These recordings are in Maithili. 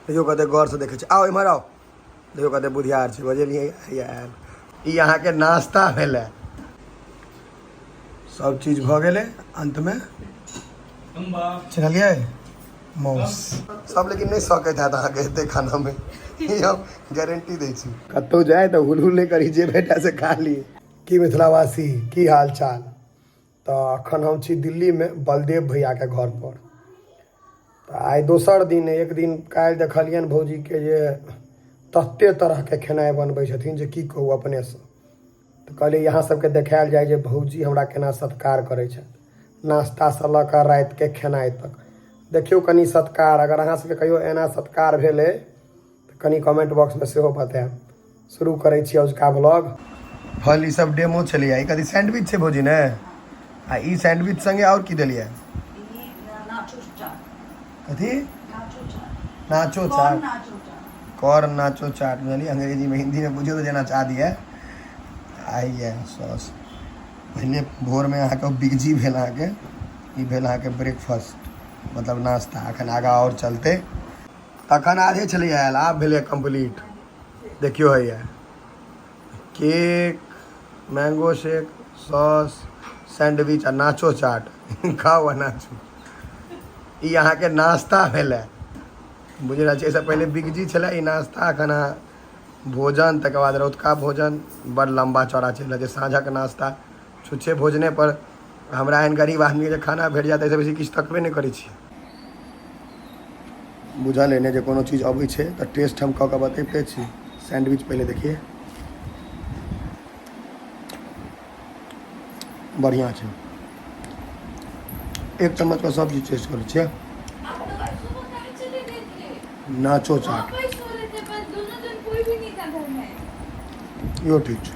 देखियौ कते गौरसँ देखै छै। आउ एम्हर आउ, देखियौ कते बुधियार छै। बजेलियै आयल। ई अहाँके नाश्ता भेलै, सब चीज भऽ गेलै। अन्तमे चिन्हलियै मौस सब, लेकिन नहि सकैत हैत अहाँके एते खानामे, ई हम गारंटी दै छी। कतहु जाय तऽ हुल हुल नहि करी, जे भेटै से खा ली। की मिथिलावासी, की हाल चाल? तऽ अखन हम छी दिल्लीमे बलदेव भैयाके घरपर। तऽ आइ दोसर दिन, एक दिन काल्हि देखलियनि भौजीके जे तते तरहके खेनाइ बनबै छथिन जे की कहू अपनेसँ। तऽ कहलियै अहाँ सबके देखायल जाय जे भौजी हमरा केना सत्कार करै छथि, नाश्तासँ लऽ कऽ रातिके खेनाइ तक। देखियौ कनि सत्कार, अगर अहाँ सबके कहियो एना सत्कार भेलै तऽ कनि कमेंट बॉक्समे सेहो बतायब। शुरू करै छी अजुका ब्लॉग। फल ई सब डेमो छलैया। ई कथी सैंडविच छै भौजी ने? आ ई सैंडविच संगे आओर की देलियै? कथी नाचो चाट? कॉर्न नाचो चाट बुझलियै, अंग्रेजीमे हिन्दीमे बुझियौ तऽ जेना चाह दिए। आइ सॉस। पहिले भोरमे अहाँके बिगजी भेल, अहाँके ई भेल अहाँके ब्रेकफास्ट, मतलब नाश्ता। एखन आगाँ आओर चलतै। तखन आधे छलै आयल, आब भेलै कम्प्लीट। देखियौ, हैया cake, mango shake, sauce, sandwich आ नाचो चाट। खाउ आ नाचू। ई अहाँके नाश्ता भेलै, बुझि रहल छी। एहिसँ पहिले बिगजी छलै, ई नाश्ता। एखन अहाँ भोजन, तकर बाद रौतका भोजन बड़ लम्बा चौड़ा चलि रहल छै। साँझक नाश्ता छुच्छे भोजने पर हमरा एहन गरीब आदमीके जे खाना भेट जायत, एहिसँ बेसी किछु तकबे नहि करै छी। बुझल अइ ने जे कोनो चीज अबै छै तऽ टेस्ट हम कऽ कऽ बतैबते छी। सैंडविच पहिले देखिए, बढ़िआँ छै। एक चम्मचके सब चीज टेस्ट करै छियै। नाचो चाट इहो ठीक छै।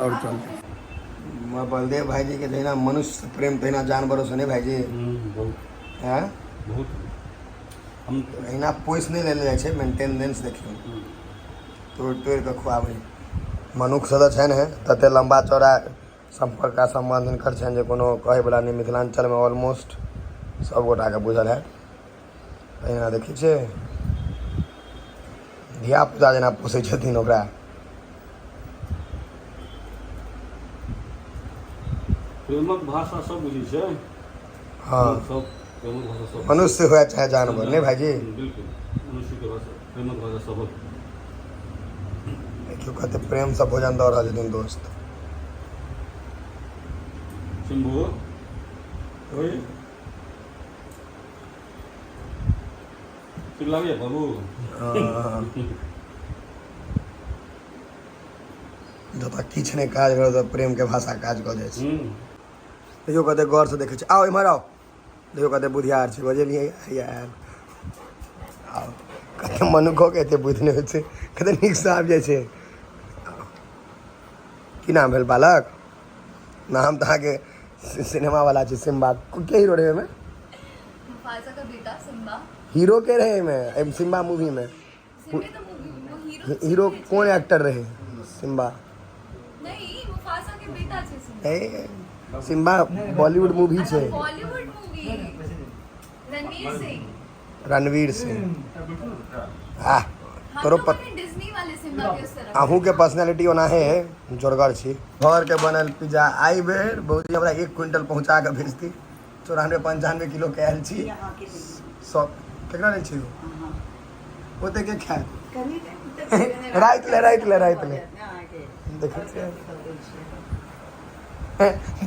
आओर चलते बलदेव भाईजी के जहिना मनुष्य से प्रेम तहिना जानवरों से। नहीं भाईजी? बहुत। हैं? बहुत। हम एहिना पोसि नहि लेल जाइ छै, मेंटेनेंस देखियौ, तोड़ि तोड़ि कऽ खुआबै। मनुक्खसँ तऽ छनि हे तते लम्बा चौड़ा सम्पर्क आ सम्बन्ध हिनकर छनि जे कोनो कहैवला नहि। मिथिलाञ्चलमे ऑलमोस्ट सब गोटाके बुझल हैत। एहिना देखै छियै, धियापुता जेना पोसै छथिन ओकरा। प्रेमक भाषा सब बुझै छै। सब प्रेमक भाषा सब, मनुष्य हुए चाहे जानवर, नहि भाईजी? बिल्कुल, मनुष्य के भाषा, प्रेमक भाषा सबक। देखियौ कते प्रेमसँ भोजन दऽ रहल छथिन दोस्त। शंभू ओए, ठीक लागैया बाबू? हँ। जतऽ किछु नहि काज भेल तऽ प्रेमके भाषा काज कऽ जाइ छै। देखियौ कते गौरसँ देखै छै। आउ एम्हर आउ, देखियौ कते बुधियार छै। बजेलियै हैया आयल। आउ, कते मनुखोके एते बुद्धि नहि होइ छै, कते नीकसँ आबि जाइ छै। की नाम भेल बालक? नाम तऽ अहाँके सिनेमा वाला छै, सिम्बा। के हीरो रहै ओहिमे? मुफासा का बेटा सिम्बा। हीरो के रहे एहिमे, एहिमे सिम्बा मूवी में? सिम्बे तो मूवी वो हीरो। हीरो कोन एक्टर रहे सिम्बा? नहीं, मुफासा के बेटा छे सिम्बा। ए, सिम्बा बॉलीवुड मूवी छै। बॉलीवुड मूवी, रणवीर सिंह। रणवीर सिंह आ हम तोरो लोगों ने डिज्नी वाले सिम्बा के उस तरफ। अहूँके पर्सनैलिटी ओनाहे है, जोरगर छी। घरके बनल पिज्जा आई बेर भौजी हमरा 1 क्विंटल पहुँचा कऽ भेजती। 94 95 किलो के आयल छी। सब केकरा लै छी? ओते के खायत? राति ले, राति ले, राति ले। देखै छियै,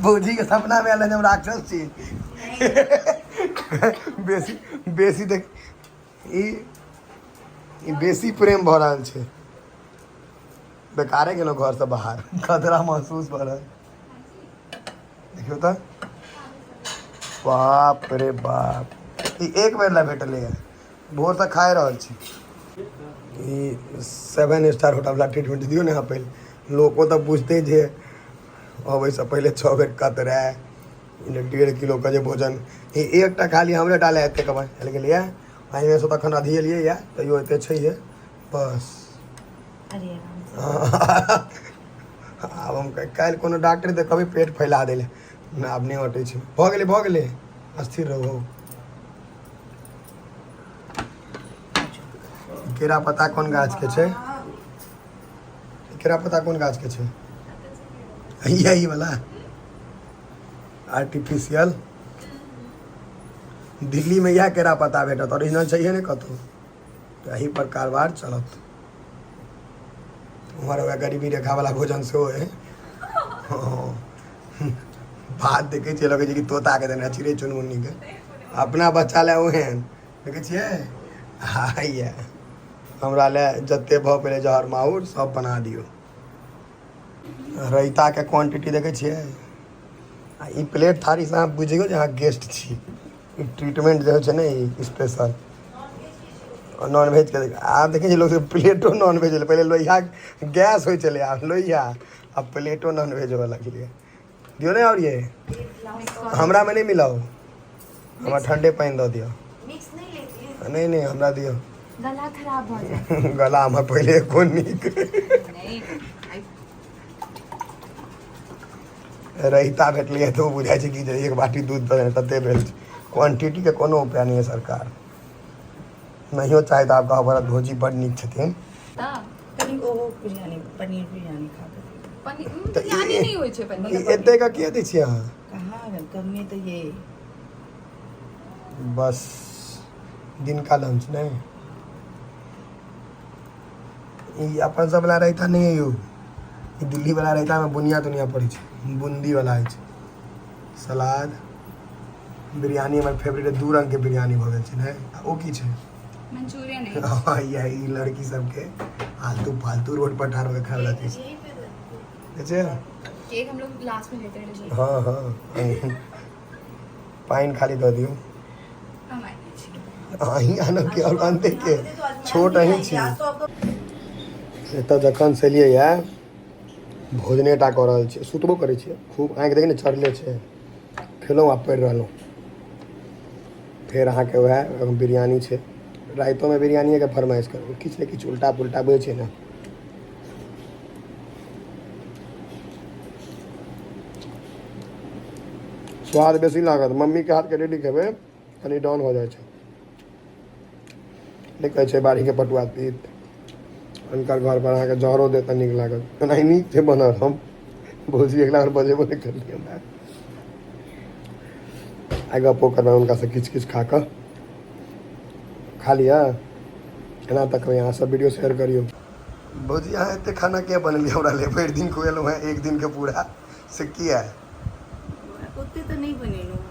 भौजी के सपना में आयल जे हम राक्षस छी। बेसी बेसी देख, ई ई बेसी प्रेम भऽ रहल छै। बेकारे गेलहुँ घरसँ बाहर, खतरा महसूस भऽ रहल। देखियौ तऽ, बाप रे बाप, ई एक बेर लए भेटलैए, भोरसँ खाए रहल छी। ई 7 स्टार होटल वाला ट्रीटमेंट दियौ ने अहाँ पहिले। लोको तऽ बुझतै जे अबैसँ पहिले 6 बेर कतराए 1.5 किलो के जे भोजन ई एकटा खाली हमरे टा लए एतेक आयल गेलैए। एहिमे सँ तखन अधी एलियै यऽ, तैयो एते छैहे बस। आब हम काल्हि कोनो डॉक्टर तऽ कहबै पेट फैला देले ने, आब नहि अटै छै। भऽ गेलै, भऽ गेलै, स्थिर रहू। केरा पत्ता कोन गाछके छै? केरा पत्ता कोन गाछके छै? यही वाला आर्टिफिशियल। दिल्लीमे इएह केरा पत्ता भेटत, ओरिजिनल छैहे नहि कतहु, तऽ एही पर कारबार चलत। उम्हर वएह गरीबी रेखावला भोजन सेहो है। भात देखै छियै, लगै छै कि तोताके देने, चिड़ै चुनमुन्नीके। अपना बच्चा लए ओहन देखै छियै। हैया हमरा लए जते भऽ पेलै जहर माहुर सब बना दियौ। रायताके क्वांटिटी देखै छियै। आ ई प्लेट थारीसँ अहाँ बुझियौ जे अहाँ गेस्ट छी। ई ट्रीटमेंट जे होइ छै ने, ई स्पेशल नॉन वेजके। आब देखै छियै लोक प्लेटो नॉन वेज। पहिले लोहिया गैस होइ छलै, आब लोहिया आ प्लेटो नॉन वेज हुअ लगलै। दियौ ने। आओर ये हमरामे नहि मिलाउ, हमरा ठंडे पानि दऽ दिअ। मिक्स नहीं लेती है। नहि नहि, हमरा दिअ। गला खराब भऽ जायत। गला हमर पहिले कोन नीक। नहि। रायता भेटलै तऽ ओ बुझाइ छै कि जे एक बाटी दूध दऽ देने तते भेल छै। क्वांटिटीके कोनो उपाय नहि है। सरकार नहियो चाहे तऽ आब कहऽ पड़त, भौजी बड नीक छथिन। कनि ओहो बिरयानी, पनीर बिरयानी खा के देखू। पनीर तऽ बिरयानी नहि होइ छै पनीर। ई एतेक किया दै छियै अहाँ? कहाँ कमे तऽ ये। बस दिनका लंच नहि। ई अपन सब वाला रायता नहि है यौ। ई दिल्ली वाला रायता में बुनिया तुनिया पड़ै छै, बूंदी वाला अछि। सलाद, बिरयानी हमर फेवरेट। दू रंग के बिरयानी भऽ गेल छै ने। आ ओ की छै? मंचूरियन है। हँ, इएह ई लड़की सबके आलतू फालतू रोड पर ठाढ़ होके खाय वाला चीज छै। केक हम लोग लास्ट में लेते हैं dessert। हँ हँ, पानि खाली दऽ दियौ। हम आएंगे छी। अहीं आनब के आओर आनतै के? छोट अहीं छी। एतऽ जखन से एलियै यऽ भोजने टा कऽ रहल छियै, सुतबो करै छियै खूब। आँखि देखै ने चढ़ले छै। खेलहुँ आ पड़ि रहलहुँ। फेर अहाँके वएह बिरयानी छै। रातिओमे बिरयानिएके फरमाइश करू, किछु ने किछु उल्टा पुल्टा बुझै छियै ने। स्वाद बेसी लागत। मम्मीके हाथके रेडी खेबै, कनि डाउन हो जाइ छै। नहि कहै छै बाड़ीके पटुआ तीत, हुनकर घर पर अहाँके जहरो देत तऽ नीक लागत। ओनाही नीक छै बनल। हम भौजी अगिला बेर बजेबो नहि करलियै हमरा। आइ गप्पो करबै हुनकासँ किछु किछु खा कऽ। खा लिअ। एना तकबै अहाँ सब, वीडियो शेयर करियौ। भौजी, अहाँ एते खाना किया बनेलियै हमरा ले? भरि दिन खुएलहुँ हेँ एक दिनके पूरा, से किया? ओते तऽ नहि बनेलहुँ।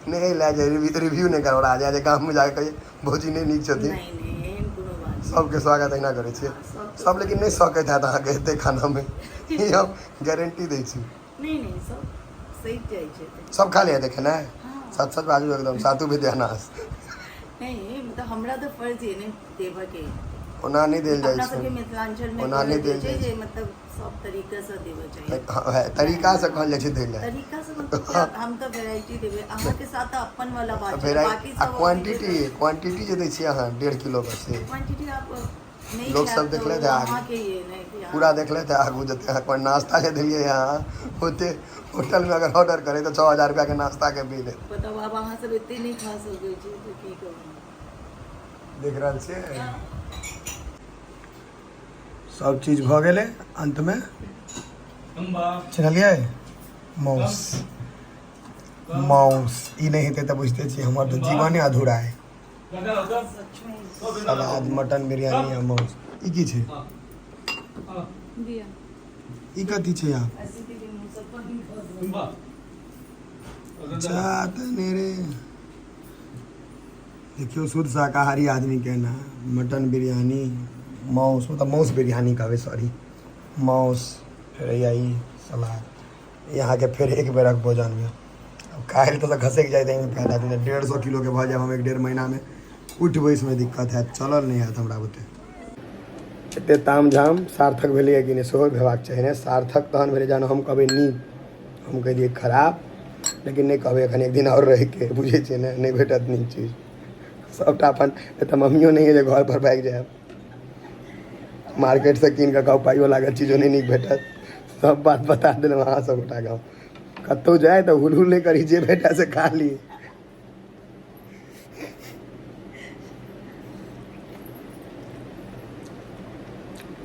नहि लए जाय, रिव्यू नहि करबा जाय जे गाममे जाके कहियै भौजी नहि नीक छथिन। नहि नहि, एहन कोनो बात नहि। सबके स्वागत अहिना करै छियै? सबके। सब लेकिन नहि सकैत हैत अहाँके एते खानामे, ई हम गारंटी दै छी। नहि नहि, सब सहि जाइ छै। सब खा लिअ खेनाइ? हँ। सच सच बाजू एकदम, सातु विद्यानाश। नहि, मतलब हमरा तऽ फर्ज ये ने देबऽ के। ओना नहि देल जाइ अपना छै। सबके मिथिलांचल मे ओना नहि कहल जाइ देल छै जाइ जे मतलब सब तरीका से देबऽ चाही। हँ, तरीकासँ कहल जाइ छै दै लए। तरीका से मतलब हम तऽ वेराइटी देबै अहाँके साथ, तऽ अपन वाला बात छै। भेराइटी बाकी आ सब क्वांटिटी, क्वांटिटी जे दै छियै अहाँ 1.5 किलोके से। क्वांटिटी आप नहि लोक खायब सब तऽ देखलथि ओ आगे। अहाँके ये नहि कि अहाँ- पूरा देखलथि आगू जते अहाँ नाश्ता जे देलियै अहाँ, ओते होटलमे अगर ऑर्डर करै तऽ 6000 रुपैआके नाश्ताके बिल है। बताउ, आब अहाँ सब एते नहि खा सकै छी तऽ की कहू? देख रहल छियै, सब चीज भऽ गेलै। अन्तमे चिन्हलियै? माउस, माउस। ई नहि हेतै तऽ बुझिते छियै, हमर तऽ जीवने अधूरा है। सलाद, मटन बिरयानी आ माउस। ई की छै? दिया। ई कथी छै यहाँ? अच्छा तने रे, देखियौ, शुद्ध शाकाहारी आदमीके ना मटन बिरयानी, माउस, मतलब माउस बिरयानी कहबै, सॉरी, माउस, फेर हैया ई सलाद। ई अहाँके फेर एक बेरक भोजन भेल। आब काल्हि तऽ घसकि जाय तऽ एहिमे फायदा नहि। 150 किलोके भऽ जायब हम एक 1.5 महीनामे, उठि बैसमे दिक्कत हैत, चलल नहि हैत हमरा बुते। एते ताम झाम सार्थक भेलैए कि नहि, सेहो हेबाक चाही ने। सार्थक तहन भेलै जहन हम कहबै नीक। हम कहि दियै खराब, लेकिन नहि कहबै एखन, एक दिन आओर रहिके। बुझै छियै ने, नहि भेटत नीक चीज सबटा अपन। एतऽ मम्मियो नहि है जे घर पर भागि जायब, मार्केटसँ कीन कऽ खाउ, पाइयो लागत, चीजो नहि नीक भेटत। सब बात बता देलहुँ अहाँ सब गोटाके हम। कतहु जाय तऽ हुल हुल नहि करी, जे भेटय से खा ली।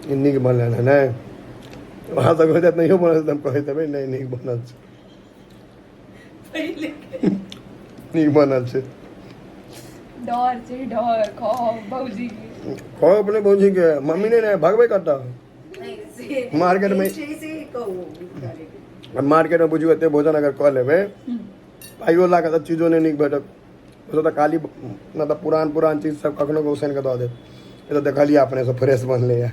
ई नीक बनल है नहि? अहाँ सब कहैत नहियो बनल तऽ हम कहैत हेबै नहि, नीक बनल छै। पहिले। नीक बनल छै। डर छै, डर, खौफ भौजी के। कहू अपने भौजी के, मम्मी नहि ने भगबै कतऽ। नहीं से मार्केट में- से से कहू करे। मार्केट में बुझियौ एते भोजन अगर कऽ लेबै, पाइयो लागत तऽ चीजो नहि नीक भेटत। ओतऽ तऽ खाली मतलब पुरान पुरान चीज सब कखनो के उसैन कऽ दऽ देत। ई तऽ देखलियै अपने से, फ्रेश बनलैया।